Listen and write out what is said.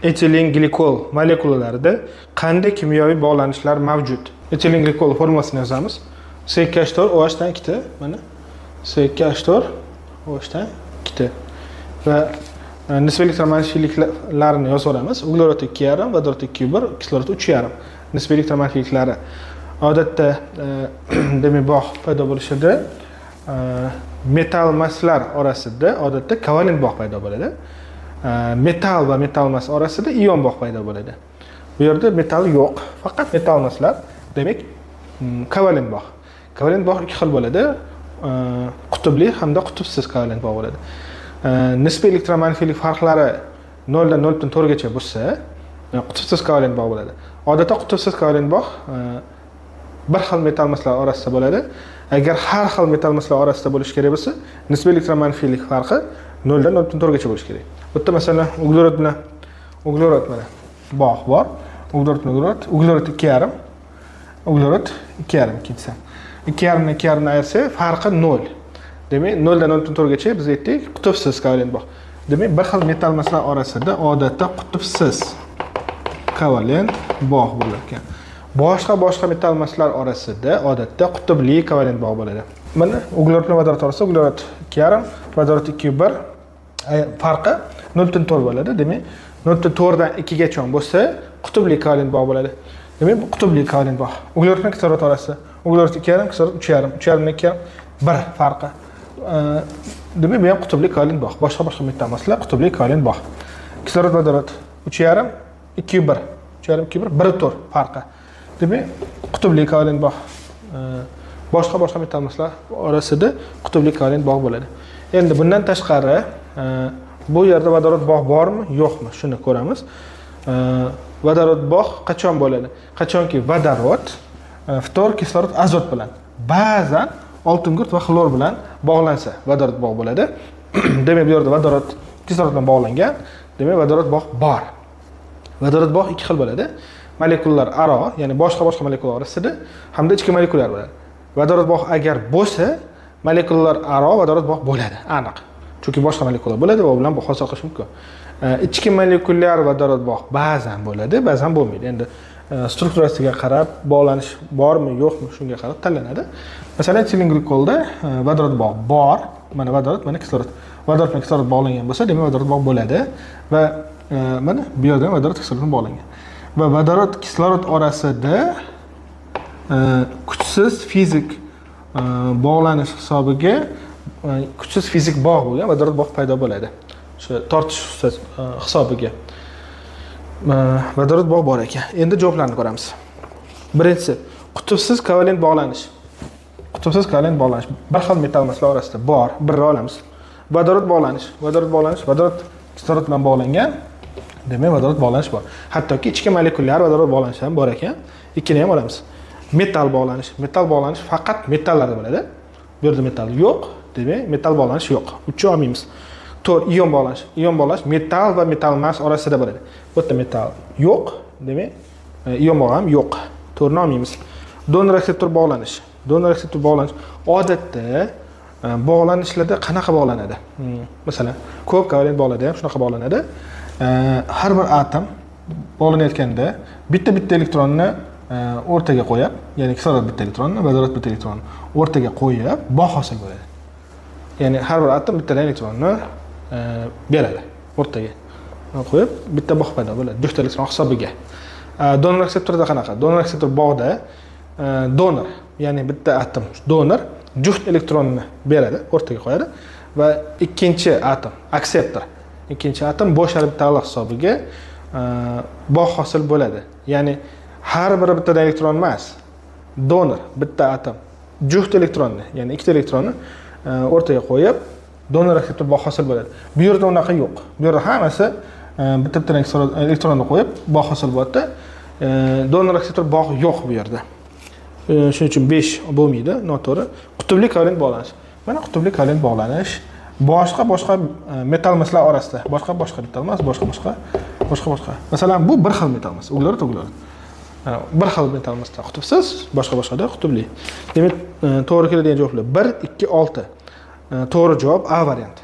Etilenglikol molekulalarida qanday kimyoviy bog'lanishlar mavjud? Etilenglikol formulasini yozamiz. C2H4 OH dan ikkita, mana C2H4 OH dan ikkita va nisbiy elektromanfiyliklarini yozib olamiz. Uglerod 2,5, vodorod 2,1, kislorod 3,5. Nisbiy elektromanfiyliklari odatda demak bog' paydo bo'lishida metallmaslar orasida odatda kovalent bog' paydo bo'ladi. Metall va metallmas orasida ion bog' paydo bo'ladi. Bu yerda metall yo'q, faqat metallmaslar. Demak, kovalent bog'. Kovalent bog' ikki xil bo'ladi. Qutbli hamda qutbsiz kovalent bog' bo'ladi. Nisbiy elektromanfiylik farqlari 0 dan 0.4 gacha bo'lsa, qutbsiz kovalent bog' bo'ladi. Odatda qutbsiz kovalent bog' bir xil metallmaslar orasida bo'ladi. Agar har xil metallmaslar orasida bo'lishi kerak bo'lsa, nisbiy elektromanfiylik farqi 0 dan 0.4 gacha bo'lishi kerak. Bu yerda masalan uglerod bilan uglerod mana bog' bor. Uglerod bilan uglerod, uglerod 2,5, uglerod 2,5 ikkinchisi. 2,5 ni 2,5 ni ayirsak, farqi 0. Demak, 0 dan 0.4 gacha biz aytdik, qutbsiz kovalent bog'. Demak, bir xil metallmaslar orasida odatda qutbsiz kovalent bog' bo'lar ekan. Boshqa-boshqa metallmaslar orasida odatda qutbli kovalent bog' bo'ladi. Mana uglerod bilan vodorod orasida uglerod 2,5, vodorod 2,1, farqi 0.4 bo'ladi. Demak, 0.4 dan 2 gacha bo'lsa, qutbli kovalent bog' bo'ladi. Demak, bu qutbli kovalent bog'. Uglerod bilan kislorod orasida uglerod 2,5, kislorod 3,5, 3,5 dan 2,5, 1 farqi. Demak, bu ham qutbli kovalent bog'. Boshqa-boshqa metallmaslar qutbli kovalent bog'. Kislorod vodorod 3,5, 2,1, 3,5, 2,1, 1,4 farqi. Demak, qutbli kovalent bog'. Boshqa-boshqa metallmaslar orasida qutbli kovalent bog' bo'ladi. Endi bundan tashqari, bu yerda vodorod bog' bormi, yo'qmi? Shuni ko'ramiz. Vodorod bog' qachon bo'ladi? Qachonki vodorod ftor, kislorod, azot bilan, ba'zan oltingugurt va xlor bilan bog'lansa, vodorod bog' bo'ladi. Demak, bu yerda vodorod kislorod bilan bog'langan. Demak, vodorod bog' bor. Vodorod bog' ikki xil bo'ladi. Molekulalar aro, ya'ni boshqa-boshqa molekulalar orasida hamda ichki molekulalar bo'ladi. Vodorod bog' agar bo'lsa, molekulalar aro vodorod bog' bo'ladi, aniq. Chunki boshqa molekula bo'ladi va u bilan hosil qilish mumkin. Ichki molekulyar vodorod bog' ba'zan bo'ladi, ba'zan bo'lmaydi. Endi strukturasiga qarab bog'lanish bormi, yo'qmi, shunga qarab tanlanadi. Masalan, etilengglikolda vodorod bog' bor. Mana vodorod, mana kislorod. Vodorod bilan kislorod bog'langan bo'lsa, demak vodorod bog' bo'ladi va mana bu yerda vodorod kislorod bilan bog'langan. Va vodorod kislorod orasida kuchsiz fizik bog'lanish hisobiga kuchsiz fizik bog' bo'lgan vodorod bog' paydo bo'ladi. O'sha tortish hisobiga. Vodorod bog' bor ekan. Endi javoblarni ko'ramiz. Birinchisi, qutbsiz kovalent bog'lanish. Qutbsiz kovalent bog'lanish bir xil metallmaslar orasida bor, birni olamiz. Vodorod bog'lanish, vodorod bog'lanish, vodorod kislorod bilan bog'langan. Demak, vodorod bog'lanish bor. Hattoki ichki molekulyar vodorod bog'lanishi ham bor ekan. Ikkini ham olamiz. Metall bog'lanish, metall bog'lanish faqat metallarda bo'ladi. Bu yerda metall yo'q, demak, metall bog'lanish yo'q. 3 olmaymiz. 4 ion bog'lanish. Ion bog'lanish metall va metallmas orasida bo'ladi. Bu yerda metall yo'q, demak, ion bog'i ham yo'q. 4ni olmaymiz. Donor akseptor bog'lanish. Donor akseptor bog'lanish odatda bog'lanishlarda qanaqa bog'lanadi? Masalan, ko'p kovalent bog'larda ham shunaqa bog'lanadi. Har bir atom bog'lanayotganda bitta-bitta elektronni o'rtaga qo'yib, ya'ni kislorod bitta elektronni, vodorod bitta elektronni o'rtaga qo'yib, bog' hosil bo'ladi. Ya'ni har bir atom bittadan elektronni beradi o'rtaga. Qo'yib, bitta bog' paydo bo'ladi, juft elektron hisobiga. Donor akseptorda qanaqa? Donor akseptor bog'da donor, ya'ni bitta atom donor juft elektronni beradi, o'rtaga qo'yadi va ikkinchi atom akseptor, ikkinchi atom bo'sh orbitallar hisobiga bog' hosil bo'ladi. Ya'ni har biri bittadan elektron emas, donor bitta atom juft elektronni, ya'ni ikkita elektronni o'rtaga qo'yib, donor akseptor bog' hosil bo'ladi. Bu yerda unaqa yo'q. Bu yerda hammasi bitta bittadan elektronni qo'yib bog' hosil bo'ladi. Donor akseptor bog' yo'q bu yerda. Shuning uchun 5 bo'lmaydi, noto'g'ri. Qutbli kovalent bog'lanish. Mana qutbli kovalent bog'lanish boshqa-boshqa metallmaslar orasida, boshqa-boshqa metallmas, boshqa-boshqa, boshqa-boshqa. Masalan, bu bir xil metallmas, uglerod, uglerod. Bir xil metallmasda qutbsiz, boshqa-boshqada qutbli. Demak, to'g'ri keladigan javoblar 1, 2, 6. To'g'ri javob A varianti.